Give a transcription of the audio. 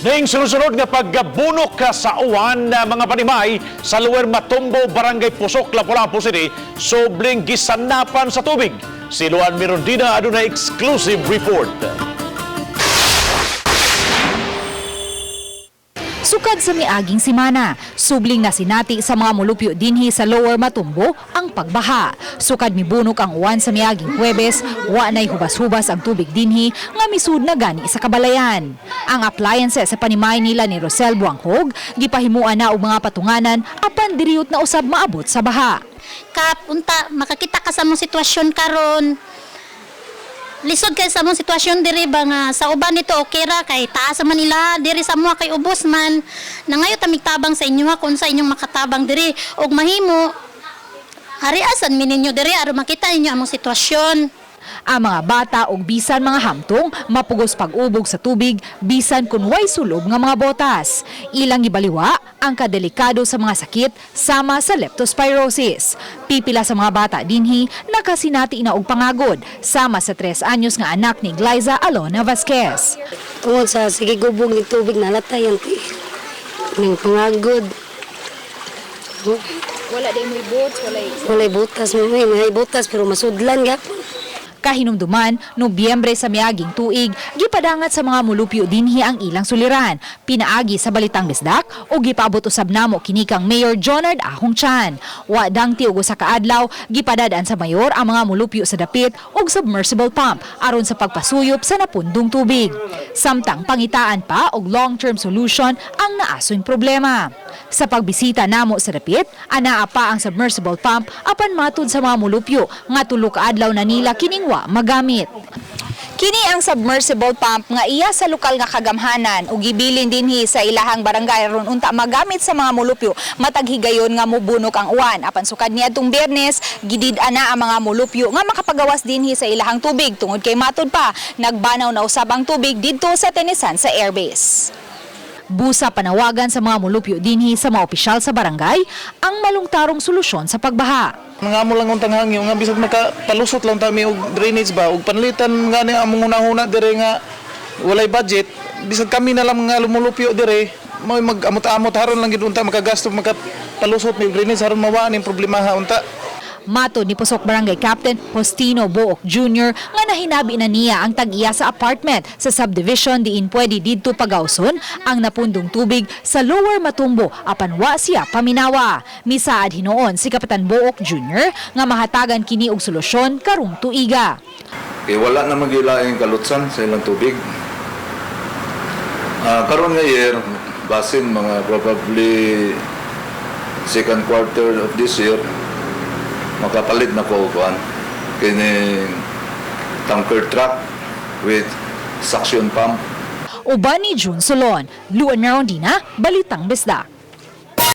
Ning sunod-sunod nga pagbunok ka sa uwan na mga panimay sa Lower Matumbo, Barangay Pusok, Lapu-Lapu City, sobling gisanapan sa tubig. Si Luan Mirondina adunay exclusive report. Sukad sa miaging simana, subling na sinati sa mga mulupyo dinhi sa Lower Matumbo ang pagbaha. Sukad mibunok ang uwan sa miaging Huwebes, wa na'y hubas-hubas ang tubig dinhi nga misud na gani sa kabalayan. Ang appliances sa panimay nila ni Rosel Buanghog, gipahimuan na og mga patunganan apan diriyot na usab maabot sa baha. Kap unta makakita ka sa mong sitwasyon karon. Lisod kay sa mong sitwasyon diri ba nga sa uban nito okay ra kay taas man nila diri sa mua kay ubos man. Nangayo tamig tabang sa inyo ha kung sa inyong makatabang diri og mahimo ari asan mi ninyo diri aron makita ninyo among sitwasyon. Ang mga bata ug bisan mga hamtong mapugos pag-ubog sa tubig bisan kun way sulob nga mga botas. Ilang gibaliwa ang kadelikado sa mga sakit sama sa leptospirosis. Pipila sa mga bata dinhi nakasinati na og pangagod sama sa 3 anyos nga anak ni Glyza Alona Vasquez. Tungod sa sige gubog ni tubig nalatay ang tiil. Ning pangagod. Wala day mo'y bots, walay Walay butas mo may butas pero masudlan gyapon. Kahinumduman, Nobyembre sa miaging tuig, gipadangat sa mga mulupyo dinhi ang ilang suliran. Pinaagi sa Balitang Bisdak o gipaabot usab namo kini kang Mayor Jonard Ahong Chan. Wadang ti og usa ka adlaw, gipadad-an sa mayor ang mga mulupyo sa dapit og submersible pump aron sa pagpasuyop sa napundong tubig. Samtang pangitaan pa og long-term solution ang naasoy problema. Sa pagbisita namo sa dapit, anaa pa ang submersible pump apan matud sa mga mulupyo nga 3 ka adlaw na nila kining wa magamit. Kini ang submersible pump nga iya sa lokal nga kagamhanan ug gibilin dinhi sa ilahang barangay aron unta magamit sa mga mulupyo matag higayon nga mubunok ang uwan. Apan sukad niadtong Biyernes, gidid-an na ang mga mulupyo nga makapagawas dinhi sa ilahang tubig tungod kay matud pa nagbanaw na usab ang tubig didto sa tenisan sa airbase. Busa panawagan sa mga mulupyo dinhi sa mga opisyal sa barangay ang malungtarong solusyon sa pagbaha. Mga amo lang untang hangyo nga bisag makapalusot lang ta mi og drainage ba og panalitan nga ni among hunahuna dire nga walay budget, bisag kami na lang nga lumulupyo dire mo mag-amot-amot haron lang gid unta makagasto makapalusot mi og drainage haron mawaan ning problema ha unta. Matod ni Pusok Barangay Captain Justino Book Jr. nga nahinabi na niya ang tag-iya sa apartment sa subdivision diin pwede didto pagawson ang napundong tubig sa Lower Matumbo apan wa siya paminawa. Misaad hinuon si Kapitan Book Jr. nga mahatagan kini og solusyon karong tuiga. Kay wala na magilaing kalutsan sa ilang tubig. Karon nga year, basin mga probably second quarter of this year, makapalit na ko kuan kini tanker truck with suction pump. Uban ni June Solon, Luan Merondina, Balitang Bisdak.